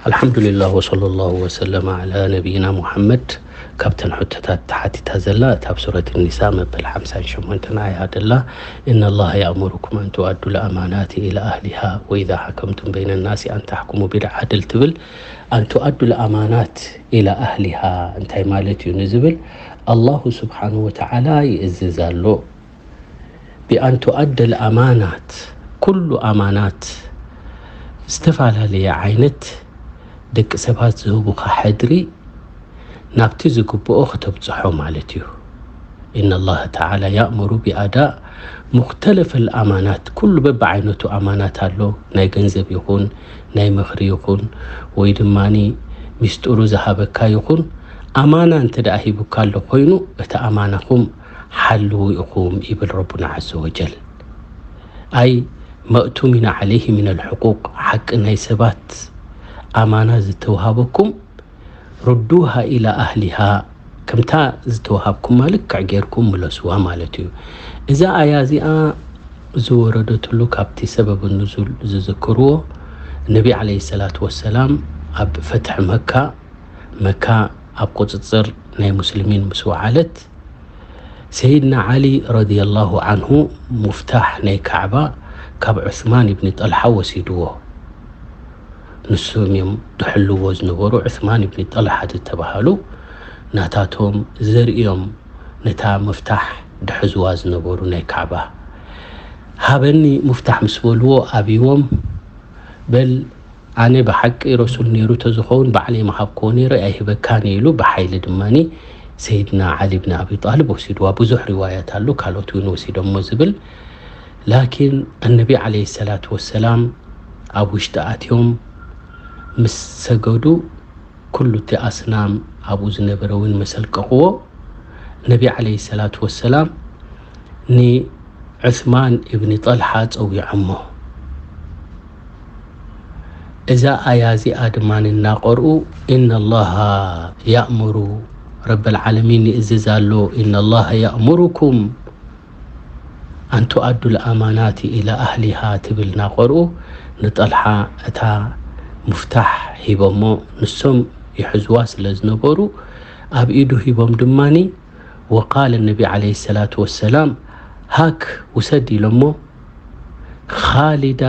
ኣልሓምዱሊላህ ወሰለላሁ ወሰለመ ዓላ ነቢይና ሙሓመድ። ካብተን ሕቶታት ተሓቲታ ዘላ እታ ኣብ ሱረት ኒሳ መበል ሓምሳን ሸሞንተን ኣያ ደላ፣ إن الله يأمركم أن تؤدوا الأمانات إلى أهلها وإذا حكمتم بين الناس أن تحكموا بالعدل ትብል። أن تؤدوا الأمانات إلى أهلها እንታይ ማለት እዩ ንዝብል፣ ኣላሁ ስብሓንሁ ወተዓላ ይእዝዝ ኣሎ። بأن تؤدى الأمانات ኩሉ ኣማናት፣ ዝተፈላለየ ዓይነት ደቂ ሰባት ዝህቡኻ ሕድሪ ናብቲ ዝግብኦ ከተብፅሖ ማለት እዩ። إن الله تعالى يأمر بأداء مختلف الأمانات ኩሉ በብዓይነቱ ኣማናት ኣሎ። ናይ ገንዘብ ይኹን ናይ ምኽሪ ይኹን ወይ ድማ ሚስጥሩ ዝሃበካ ይኹን ኣማና እንተ ደኣ ሂቡካ ኣሎ ኮይኑ እቲ ኣማናኹም ሓልዉ ኢኹም ይብል ረቡና ዓዘ ወጀል። ኣይ መእቱሚና ዓለይህ ሚነል ሕቁቅ ሓቂ ናይ ሰባት ኣማና ዝተውሃበኩም ርዱሃ ኢላ ኣህሊሃ ከምታ ዝተውሃብኩማ ልክዕ ጌርኩም ምለስዋ ማለት እዩ። እዛ ኣያ እዚኣ ዝወረደትሉ ካብቲ ሰበብ ኑዙል ዝዝክርዎ ነቢ ዓለይሂ ሰላቱ ወሰላም ኣብ ፈትሒ መካ መካ ኣብ ቁፅፅር ናይ ሙስሊሚን ምስ ወዓለት ሰይድና ዓሊ ረዲየላሁ ዓንሁ ሙፍታሕ ናይ ካዕባ ካብ ዑስማን ኢብኒ ጠልሓ ወሲድዎ። ንሶም እዮም ድሕልዎ ዝነበሩ ዑስማን ኢብኒ ጠልሓ ዝተባሃሉ ናታቶም ዘርእዮም ነታ ምፍታሕ ድሕዝዋ ዝነበሩ ናይ ካዕባ ሃበኒ ሙፍታሕ ምስ በልዎ ኣብዎም በል ኣነ ብሓቂ ረሱል ነይሩ ተዝኸውን ባዕለይ ምሃብክዎ ነይረ ኣይህበካን እየ ኢሉ ብሓይሊ ድማኒ ሰይድና ዓሊ ብን ኣቢ ጣልብ ወሲድዋ። ብዙሕ ሪዋያት ኣሎ ካልኦት እውን ወሲዶሞ ዝብል። ላኪን ኣነቢ ዓለይሂ ሰላቱ ወሰላም ኣብ ውሽጢ ኣትዮም ምስ ሰገዱ ኩሉ እቲ ኣስናም ኣብኡ ዝነበረ እውን መሰልቀቕዎ። ነቢ ዓለይሂ ሰላቱ ወሰላም ንዑስማን እብኒ ጠልሓ ጸዊዖሞ። እዛ ኣያ እዚኣ ድማ እናቐርኡ ኢነላሃ ያእሙሩ ረበል ዓለሚን ይእዝዝ ኣሎ። ኢነላሃ ያእሙሩኩም ኣን ቱኣዱ ልኣማናቲ ኢላ ኣህሊሃ ትብል እናቐርኡ ንጠልሓ እታ ሙፍታሕ ሂቦሞ ንሶም ይሕዝዋ ስለ ዝነበሩ ኣብ ኢዱ ሂቦም ድማኒ ወቃለ ነቢ ዓለይሂ ሰላቱ ወሰላም ሃክ ውሰድ ኢሎሞ ኻሊዳ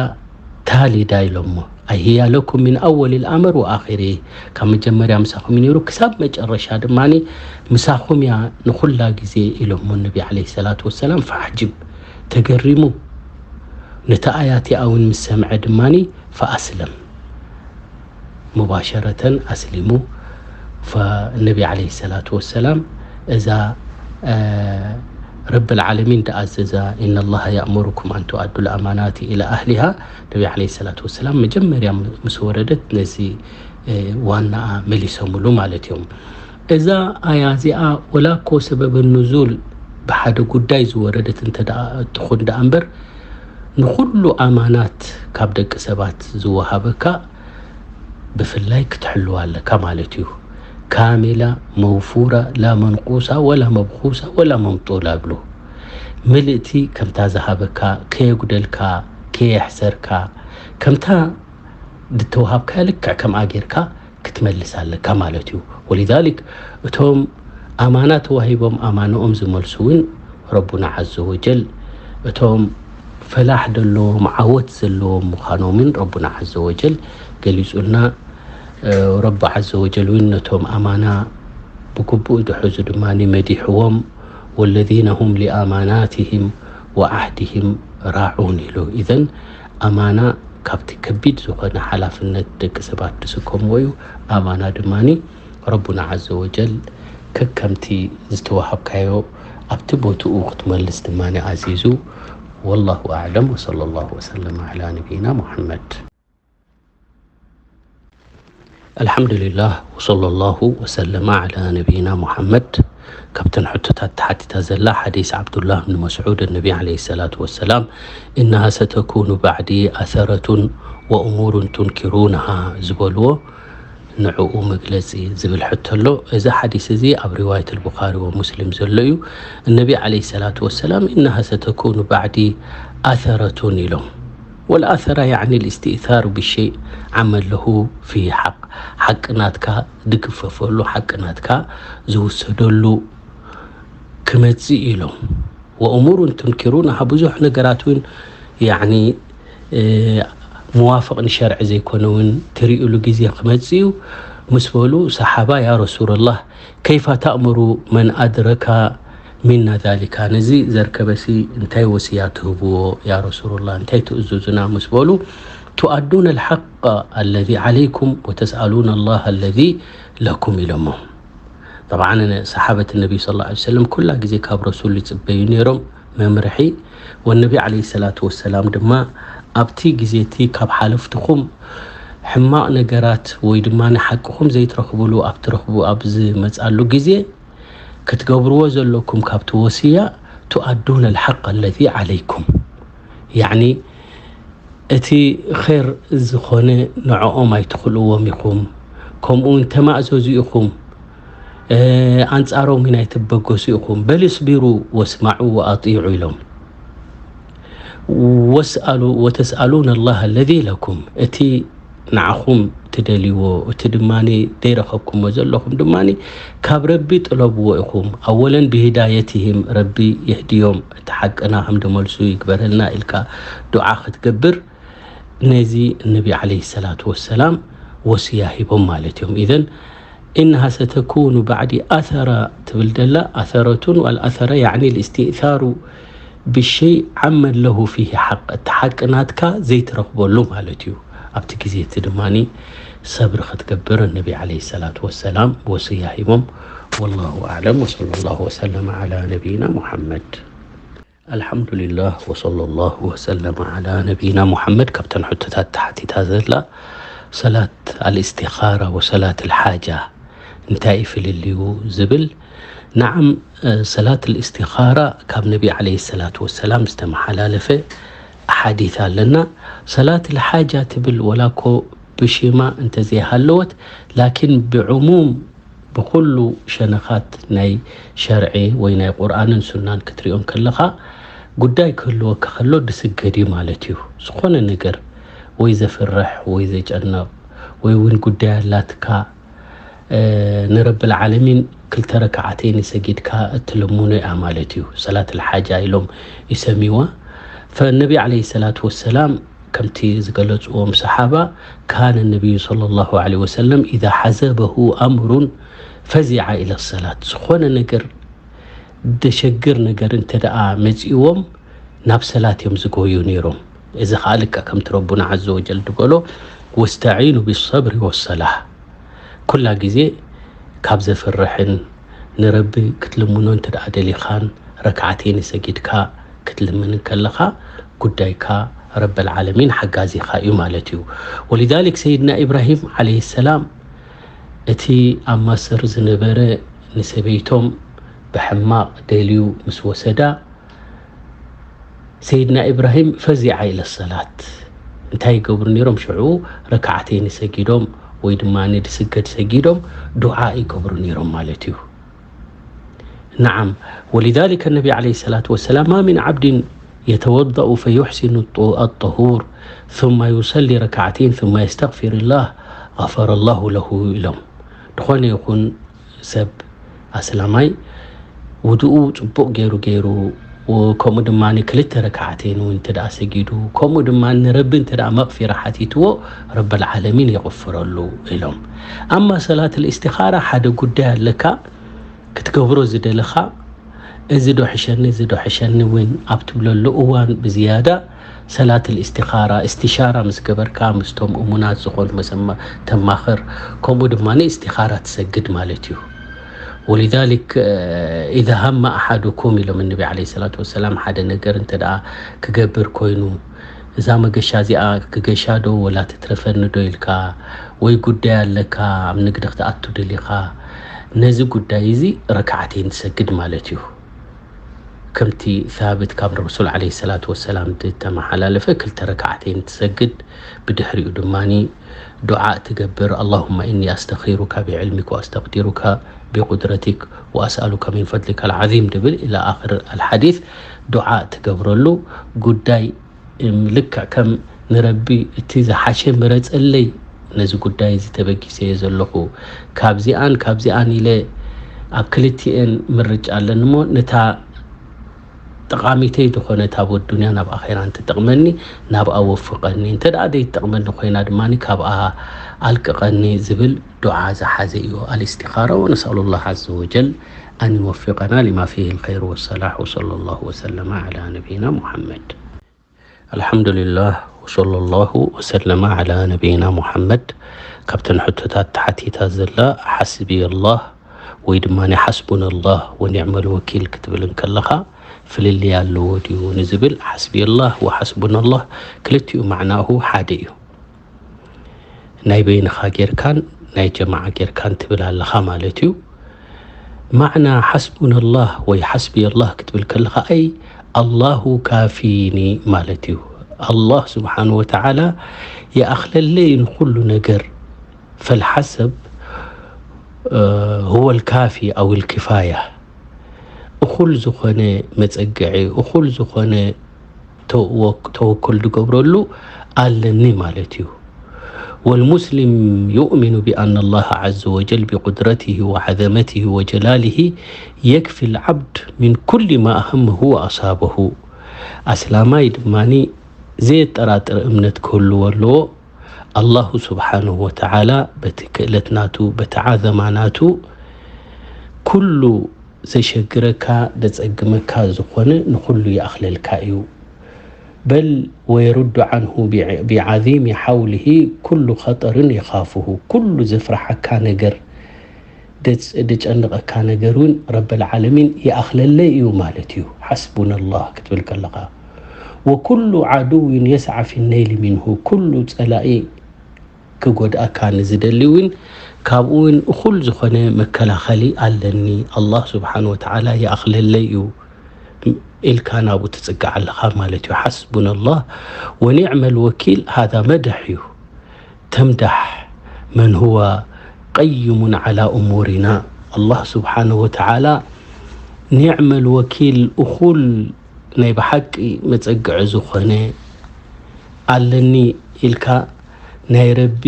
ታሊዳ ኢሎሞ ኣይ ህያ ለኩም ሚን ኣወል ልኣመር ወኣኺሪ ካብ መጀመርያ ምሳኹም እዩ ነይሩ ክሳብ መጨረሻ ድማ ምሳኹም እያ ንኹላ ግዜ ኢሎሞ ነቢ ዓለይሂ ሰላቱ ወሰላም ፈዓጅብ ተገሪሙ ነቲ ኣያት እውን ምስ ሰምዐ ድማ ፈኣስለም ሙባሸረተን ኣስሊሙ ነቢ ዓለይሂ ሰላቱ ወሰላም እዛ ረብል ዓለሚን ደኣዘዛ ኢነላሃ ያእሙሩኩም ኣን ቱኣዱ ልኣማናቲ ኢላ ኣህሊሃ ነቢ ዓለይሂ ሰላቱ ወሰላም መጀመርያ ምስ ወረደት ነዚ ዋናኣ መሊሶምሉ ማለት እዮም። እዛ ኣያ እዚኣ ወላ እኮ ሰበብ ኑዙል ብሓደ ጉዳይ ዝወረደት እንተ ደኣ ትኹን ደኣ እምበር ንኹሉ ኣማናት ካብ ደቂ ሰባት ዝወሃበካ ብፍላይ ክትሕልዋ ኣለካ ማለት እዩ። ካሚላ መውፉራ ላ መንቁሳ ወላ መብኹሳ ወላ መምጡላ ይብሉ። ምልእቲ ከምታ ዝሃበካ ከየጉደልካ ከየሕሰርካ ከምታ ድተዋሃብካያ ልክዕ ከምኣ ጌርካ ክትመልስ ኣለካ ማለት እዩ። ወሊዛሊክ እቶም ኣማና ተዋሂቦም ኣማንኦም ዝመልሱ እውን ረቡና ዓዘ ወጀል እቶም ፈላሕ ዘለዎም ዓወት ዘለዎም ምዃኖምን ረቡና ዓዘ ወጀል ገሊጹልና። ረቢ ዓዘ ወጀል እውን ነቶም ኣማና ብግቡእ ዝሕዙ ድማ መዲሕዎም ወለዚነ ሁም ሊኣማናትህም ወዓህድህም ራዑን ኢሉ። ኢዘን ኣማና ካብቲ ከቢድ ዝኾነ ሓላፍነት ደቂ ሰባት ዝስከምዎ እዩ። ኣማና ድማ ረቡና ዓዘ ወጀል ከከምቲ ዝተዋሃብካዮ ኣብቲ ቦትኡ ክትመልስ ድማ ኣዚዙ። ወላሁ ኣዕለም ወሰለ ላሁ ወሰለም ዓላ ነቢይና ሙሓመድ። ኣልሓምዱሊላህ ወሰለ ላሁ ወሰለመ ዓላ ነቢይና ሙሓመድ። ካብተን ሕቶታት ተሓቲታ ዘላ ሓዲስ ዓብዱላህ ብን መስዑድ ነቢ ዓለይሂ ሰላቱ ወሰላም ኢነሃ ሰተኩኑ ባዕዲ ኣሰረቱን ወእሙሩን ቱንኪሩንሃ ዝበልዎ ንዕኡ መግለጺ ዝብል ሕቶ ኣሎ። እዚ ሓዲስ እዚ ኣብ ሪዋየት ኣልቡኻሪ ወሙስሊም ዘሎ እዩ። እነቢ ዓለይሂ ሰላቱ ወሰላም ኢነሃ ሰተኩኑ ባዕዲ ኣሰረቱን ኢሎም። والأثر يعني الاستئثار بالشيء عمن له فيه حق. ሓቂ ናትካ ድግፈፈሉ፣ ሓቂ ናትካ ዝውሰደሉ ክመጽእ ኢሎም። وأمور تنكرونها፣ ብዙሕ ነገራት እውን ያኒ ሙዋፍቕ ንሸርዒ ዘይኮነ እውን ትርእሉ ግዜ ክመጽእ እዩ። ምስ በሉ ሰሓባ ያ ረሱላላህ كيف تأمر من أدرك منا ذلك؟ ነዚ ዘርከበሲ እንታይ ወስያ ትህብዎ ያ ረሱሉላህ፣ እንታይ ትእዝዙና ምስ በሉ፣ تؤدون الحق الذي عليكم وتسألون الله الذي لكم ኢሎሞ። طبعا ሰሓበት ነቢ صلى الله عليه وسلم ኩላ ግዜ ካብ ረሱል ይጽበዩ ነይሮም መምርሒ። ወነቢ عليه الصلاة والسلام ድማ ኣብቲ ግዜ እቲ ካብ ሓለፍትኹም ሕማቕ ነገራት ወይ ድማ ንሓቅኹም ዘይትረኽብሉ ኣብ ትረኽቡ ኣብ ዝመጻሉ ግዜ ክትገብርዎ ዘለኩም ካብቲ ወስያ تؤدون الحق الذي عليكم ያኒ እቲ ኸር ዝኾነ ንዕኦም ኣይትኽልዎም ኢኹም፣ ከምኡ እውን ተማእዘዙ ኢኹም፣ ኣንጻሮም እውን ኣይትበገሱ ኢኹም። በል እስቢሩ ወስማዑ ወኣጢዑ ኢሎም። ወስኣሉ ወተስኣሉን ኣላህ ኣለዚ ለኩም፣ እቲ ንዓኹም ትደልይዎ፣ እቲ ድማ ዘይረኸብኩሞ ዘለኹም ድማ ካብ ረቢ ጥለብዎ ኢኹም። ኣወለን ብሂዳየትህም፣ ረቢ ይህድዮም፣ እቲ ሓቅና ከም ድመልሱ ይግበረልና ኢልካ ዱዓ ክትገብር ነዚ ነቢ ዓለይሂ ሰላቱ ወሰላም ወስያ ሂቦም ማለት እዮም። ኢዘን إنها ستكون بعدي أثرة ትብል ደላ ኣሰረቱን والأثر يعني الاستئثار بالشيء عمن له فيه حق፣ እቲ ሓቂ ናትካ ዘይትረኽበሉ ማለት እዩ። ኣብቲ ግዜ እቲ ድማ ሰብሪ ክትገብር ነቢ ዓለይሂ ሰላቱ ወሰላም ወስያ ሂቦም። والله أعلم وصلى الله وسلم على نبينا محمد. الحمد لله وصلى الله وسلم على نبينا محمد። ካብተን ሕቶታት ተሓቲታ ዘላ ሰላት ኣልእስቲኻራ ወሰላት ኣልሓጃ እንታይ እዩ ፍልልዩ ዝብል፣ ነዓም፣ ሰላት ኣልእስቲኻራ ካብ ነቢ ዓለይሂ ሰላቱ ወሰላም ዝተመሓላለፈ ሓዲት ኣለና። ሰላት ኣልሓጃ ትብል ወላ እኮ ብሽማ እንተዘይሃለወት፣ ላኪን ብዕሙም ብኹሉ ሸነኻት ናይ ሸርዒ ወይ ናይ ቁርኣንን ሱናን ክትሪኦ እንከለኻ፣ ጉዳይ ክህልወካ ከሎ ድስገድ እዩ ማለት እዩ። ዝኾነ ነገር ወይ ዘፍርሕ ወይ ዘጨንቕ ወይ እውን ጉዳይ ኣላትካ፣ ንረብል ዓለሚን ክልተ ረክዓተይን ሰጊድካ እትልምኖ እያ ማለት እዩ። ሰላት ኣልሓጃ ኢሎም ይሰምይዋ። ፈነቢ ዓለይሂ ሰላቱ ወሰላም ከምቲ ዝገለጽዎም ሰሓባ፣ ካነ ነቢዩ ሰለላሁ ዐለይሂ ወሰለም ኢዛ ሓዘበሁ ኣምሩን ፈዚዓ ኢለ ሰላት፣ ዝኾነ ነገር ደሸግር ነገር እንተ ደኣ መጺእዎም ናብ ሰላት እዮም ዝጎዩ ነይሮም። እዚ ኸዓ ልክዕ ከምቲ ረቡና ዐዘ ወጀል ዝበሎ፣ ወስተዒኑ ቢሰብሪ ወሰላህ፣ ኩላ ግዜ ካብ ዘፍርሕን ንረቢ ክትልምኖ እንተ ደኣ ደሊኻን ረክዓተይን ሰጊድካ ክትልምን ከለኻ ጉዳይካ ረበል ዓለሚን ሓጋዚኻ እዩ ማለት እዩ። ወሊዛሊክ ሰይድና ኢብራሂም ዓለይሂ ሰላም እቲ ኣብ ማስር ዝነበረ ንሰበይቶም ብሕማቕ ደልዩ ምስ ወሰዳ፣ ሰይድና ኢብራሂም ፈዚዓ ኢለ ሰላት እንታይ ይገብሩ ነይሮም? ሽዑ ረክዓተይን ሰጊዶም ወይ ድማ ንድስገድ ሰጊዶም ዱዓ ይገብሩ ነይሮም ማለት እዩ። نعم، ولذلك النبي عليه الصلاة والسلام، ما من عبد يتوضأ فيحسن الط- الطهور ثم يصلي ركعتين ثم يستغفر الله غفر الله له ኢሎም። ዝኾነ ይኹን ሰብ ኣስላማይ ውድኡ ጽቡቕ ገይሩ ገይሩ፣ ከምኡ ድማ ክልተ ረክዓተይን እውን እንተ ደኣ ሰጊዱ፣ ከምኡ ድማ ንረቢ እንተ ደኣ መቕፊራ ሓቲትዎ፣ ረበል ዓለሚን የቕፍረሉ ኢሎም። ኣማ ሰላት ልእስቲኻራ ሓደ ጉዳይ ኣለካ ክትገብሮ ዝደለኻ፣ እዚ ዶ ሕሸኒ፣ እዚ ዶ ሕሸኒ እውን ኣብ ትብለሉ እዋን ብዝያዳ ሰላት ልእስቲኻራ፣ እስቲሻራ ምስ ገበርካ ምስቶም እሙናት ዝኾኑ መሰማ-፣ ተማኽር፣ ከምኡ ድማ ንእስቲኻራ ትሰግድ ማለት እዩ። ወሊዛሊክ፣ ኢዛ ሃመ ኣሓዱኩም ኢሎም እነቢ ዓለይሂ ሰላቱ ወሰላም፣ ሓደ ነገር እንተ ደኣ ክገብር ኮይኑ፣ እዛ መገሻ እዚኣ ክገሻ ዶ ወላ ትትረፈኒ ዶ ኢልካ፣ ወይ ጉዳይ ኣለካ ኣብ ንግዲ ክትኣቱ ደሊኻ፣ ነዚ ጉዳይ እዚ ረክዓተይን ትሰግድ ማለት እዩ። ከምቲ ሳብት ካብ ረሱል ዓለይሂ ሰላቱ ወሰላም ዝተመሓላለፈ ክልተ ረክዓተይን ትሰግድ፣ ብድሕሪኡ ድማ ዱዓ ትገብር፣ اللهم إني أستخيرك بعلمك وأستقدرك بقدرتك وأسألك من فضلك العظيم ድብል إلى آخر الحديث ዱዓ ትገብረሉ ጉዳይ እም፣ ልክዕ ከም ንረቢ እቲ ዝሓሸ ምረጸለይ፣ ነዚ ጉዳይ እዚ ተበጊሰ እየ ዘለኹ፣ ካብዚኣን ካብዚኣን ኢለ ኣብ ክልቲኤን ምርጫ ኣለኒ እሞ፣ ነታ ጠቓሚተይ ዝኾነት ኣብ ኣዱንያ ናብ ኣኼራ እንትጠቕመኒ፣ ናብኣ ወፍቐኒ፣ እንተ ደኣ ዘይትጠቕመኒ ኮይና ድማ ካብኣ ኣልቅቐኒ ዝብል ዱዓ ዝሓዘ እዩ ኣልእስቲኻራ። ወነስኣሉ ላህ ዓዘ ወጀል ኣን ይወፊቀና ሊማ ፊህ ልኸይር ወሰላሕ። ወሰለ ላሁ ወሰለመ ዓላ ነቢይና ሙሓመድ። ኣልሓምዱሊላህ ወሰለ ላሁ ወሰለመ ዓላ ነቢይና ሙሓመድ። ካብተን ሕቶታት ተሓቲታ ዘላ ሓስቢ ኣላህ ወይ ድማ ሓስቡና ኣላህ ወኒዕመል ወኪል ክትብል እንከለኻ ፍልልይ ኣለዎ ድዩ ንዝብል፣ ሓስቢ ኣላህ ወሓስቡና ኣላህ ክልቲኡ ማዕናኡ ሓደ እዩ። ናይ በይንኻ ጌርካን ናይ ጀማዓ ጌርካን ትብል ኣለኻ ማለት እዩ። ማዕና ሓስቡና ኣላህ ወይ ሓስቢ ኣላህ ክትብል ከለኻ፣ ኣይ ኣላሁ ካፊኒ ማለት እዩ። ኣላህ ስብሓን ወተዓላ ይኣኽለለይ ንኹሉ ነገር። ፈልሓሰብ፣ እ፣ ሁወ ልካፊ ኣው ልኪፋያ። እኹል ዝኾነ መጸግዒ፣ እኹል ዝኾነ ተወክ-፣ ተወኩል ዝገብረሉ ኣለኒ ማለት እዩ። والمسلم يؤمن بأن الله عز وجل بقدرته وعظمته وجلاله يكفي العبد من كل ما أهمه وأصابه። ኣስላማይ ድማኒ ዘየጠራጥር እምነት ክህልዎ ኣለዎ። ኣላሁ ስብሓንሁ ወተዓላ በቲ ክእለት ናቱ፣ በቲ ዓዘማ ናቱ፣ ኩሉ ዘሸግረካ፣ ዘጸግመካ ዝኾነ ንኹሉ ይኣኽለልካ እዩ። በል ወየሩዱ ዓንሁ ቢዓ-፣ ቢዓዚሚ ሓውሊሂ ኩሉ ኸጠርን የኻፍሁ። ኩሉ ዘፍርሓካ ነገር፣ ደጽ-፣ ደጨንቐካ ነገር እውን ረበል ዓለሚን ይኣኽለለይ እዩ ማለት እዩ። ሓስቡና ኣላህ ክትብል ከለኻ፣ ወኩሉ ዓድዊን የስዓ ፊ ነይሊ ሚንሁ፣ ኩሉ ጸላኢ ክጎድኣካ ንዝደሊ እውን ካብኡ እውን እኹል ዝኾነ መከላኸሊ ኣለኒ፣ ኣላህ ስብሓን ወተዓላ ይኣኽለለይ እዩ ኢልካ ናብኡ ትጽጋዕ ኣለኻ ማለት እዩ። ሓስቡና ኣላህ ወኒዕመል ወኪል ሃዛ መድሕ እዩ። ተምዳሕ መን ሁወ ቀይሙን ዓላ እሙሪና። ኣላህ ስብሓን ወተዓላ ኒዕመል ወኪል፣ እኹል ናይ ብሓቂ መጸግዒ ዝኾነ ኣለኒ ኢልካ ናይ ረቢ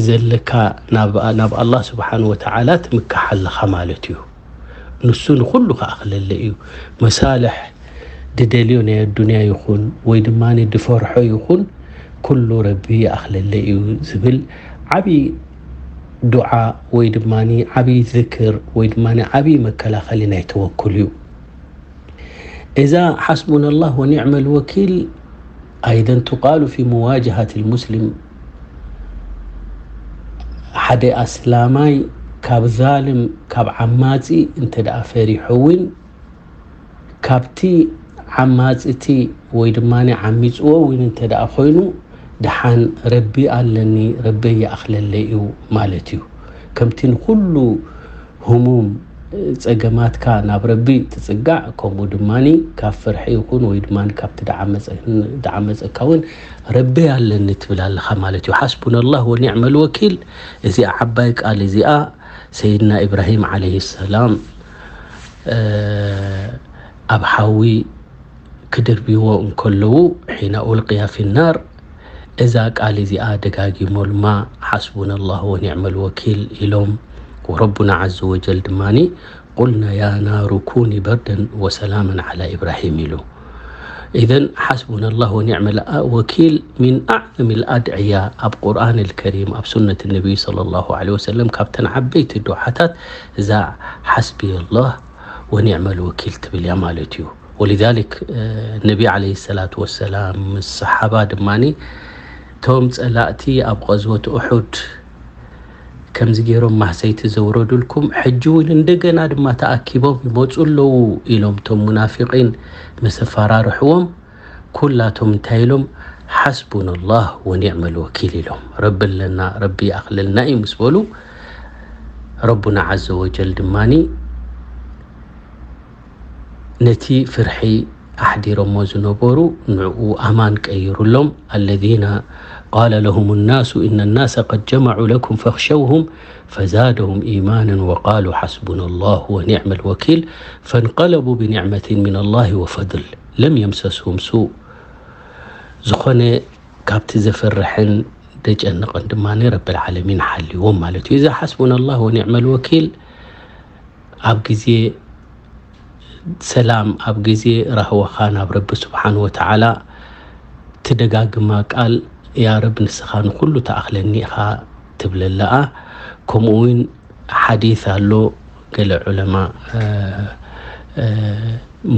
ዘለካ ናብ፣ ናብ ኣላህ ስብሓን ወተዓላ ትምካሕ ኣለኻ ማለት እዩ። ንሱ ንኹሉ ክኣኽለለ እዩ። መሳልሕ ድደልዮ ናይ ኣዱንያ ይኹን ወይ ድማ ድፈርሖ ይኹን፣ ኩሉ ረቢ ይኣኽለለ እዩ ዝብል ዓብዪ ዱዓ ወይ ድማ ዓብዪ ዝክር ወይ ድማ ዓብዪ መከላኸሊ ናይ ተወኩል እዩ። እዛ ሓስቡና ኣላህ ወኒዕመል ወኪል ኣይደን ቱቃሉ ፊ ሙዋጅሃት ልሙስሊም። ሓደ ኣስላማይ ካብ ዛልም፣ ካብ ዓማጺ እንተ ደኣ ፈሪሑ እውን፣ ካብቲ ዓማጺቲ ወይ ድማ ዓሚጽዎ እውን እንተ ደኣ ኮይኑ፣ ደሓን ረቢ ኣለኒ፣ ረቢ ይኣኽለለይ እዩ ማለት እዩ። ከምቲ ንኹሉ ህሙም ጸገማትካ ናብ ረቢ ትጽጋዕ፣ ከምኡ ድማ ካብ ፍርሒ ይኹን ወይ ድማ ካብቲ ደዓመጸ-፣ ደዓመጸካ እውን ረቢ ኣለኒ ትብል ኣለኻ ማለት እዩ። ሓስቡና ኣላህ ወኒዕመል ወኪል፣ እዚኣ ዓባይ ቃል እዚኣ ሰይድና ኢብራሂም ዓለይሂ ሰላም፣ እ፣ ኣብ ሓዊ ክድርብይዎ እንከለዉ፣ ሒነ ኡልቅያ ፊ ናር፣ እዛ ቃል እዚኣ ደጋጊሞልማ፣ ሓስቡና ኣላህ ወኒዕመል ወኪል ኢሎም፣ ወረቡና ዓዘ ወጀል ድማኒ፣ ቁልና ያ ናሩ ኩኒ በርደን ወሰላመን ዓላ ኢብራሂም ኢሉ። ኢዘን ሓስቡና ኣላህ ወኒዕመል ወኪል ሚን ኣዕዘም ልኣድዕያ ኣብ ቁርኣን ልከሪም፣ ኣብ ሱነት ነቢይ ሰለላሁ ዐለይሂ ወሰለም ካብተን ዓበይቲ ዱዓታት እዛ ሓስቢ ኣላህ ወኒዕመል ወኪል ትብል እያ ማለት እዩ። ወሊዛሊክ፣ እ፣ ነቢ ዓለይሂ ሰላቱ ወሰላም ምስ ሰሓባ ድማኒ፣ እቶም ጸላእቲ ኣብ ቐዝወት ኡሑድ ከምዚ ገይሮም ማህሰይቲ ዘውረዱልኩም፣ ሕጂ እውን እንደገና ድማ ተኣኪቦም ይመጹ ኣለዉ ኢሎም እቶም ሙናፊቂን ምስ ኣፈራርሕዎም፣ ኩላቶም እንታይ ኢሎም? ሓስቡና ኣላህ ወኒዕመል ወኪል ኢሎም። ረቢ ኣለና፣ ረቢ ይኣኽለልና እዩ ምስ በሉ፣ ረቡና ዓዘ ወጀል ድማኒ ነቲ ፍርሒ ኣሕዲሮሞ ዝነበሩ ንዕኡ ኣማን ቀይሩሎም። الذين قال لهم الناس إن الناس قد جمعوا لكم فاخشوهم فزادهم إيمانا وقالوا حسبنا الله ونعم الوكيل فانقلبوا بنعمة من الله وفضل لم يمسسهم سوء። ዝኾነ ካብቲ ዘፍርሕን ዘጨንቕን ድማ ረብል ዓለሚን ሓልዎም ማለት እዩ። እዚ ሓስቡና ኣላህ ወኒዕመል ወኪል ኣብ ግዜ ሰላም፣ ኣብ ግዜ ራህዋኻ ናብ ረቢ ስብሓን ወተዓላ ትደጋግማ ቃል፣ ያ ረብ ንስኻ ንኹሉ ተኣኽለኒ ኢኻ ትብለለኣ። ከምኡ እውን ሓዲት ኣሎ፣ ገለ ዑለማ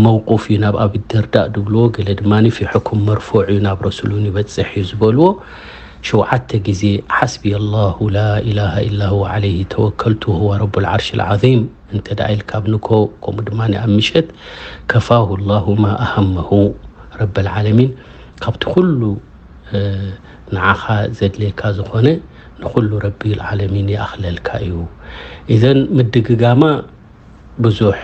መውቁፍ እዩ ናብ ኣብ ደርዳእ ድብልዎ፣ ገለ ድማ ፊ ሕኩም መርፉዕ እዩ ናብ ረሱሉን ይበፅሕ እዩ ዝበልዎ። ሸውዓተ ግዜ ሓስቢ ኣላሁ ላ ኢላሃ ኢላ ሁወ ዓለይሂ ተወከልቱ ወሁወ ረቡል ዓርሽል ዓዚም እንተ ደኣ ኢልካ ኣብ ንግሆ ከምኡ ድማ ኣብ ምሸት ከፋሁ ላሁ ማ ኣሃመሁ ረበል ዓለሚን ካብቲ ኩሉ ንዓኻ ዘድልየካ ዝኾነ ንኹሉ ረቢል ዓለሚን ይኣኽለልካ እዩ። ኢዘን ምድግጋማ ብዙሕ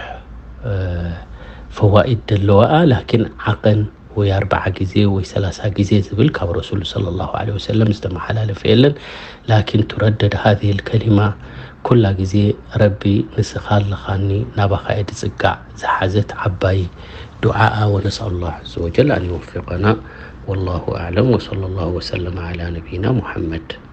ፈዋኢድ ደለዋኣ ላኪን ዓቐን ወይ ኣርባዓ ግዜ ወይ ሰላሳ ግዜ ዝብል ካብ ረሱሉ ሰለላሁ ዐለይሂ ወሰለም ዝተመሓላለፈ የለን። ላኪን ቱረደድ ሃዚህ ልከሊማ ኩላ ግዜ ረቢ ንስኻ ኣለኻኒ ናባኻ እየ ድፅጋዕ ዝሓዘት ዓባይ ዱዓኣ ወነስኣሉ ላህ ዐዘ ወጀል ኣን ይወፊቀና። ወላሁ ኣዕለም ወሰለ ላሁ ወሰለም ዓላ ነቢይና ሙሐመድ።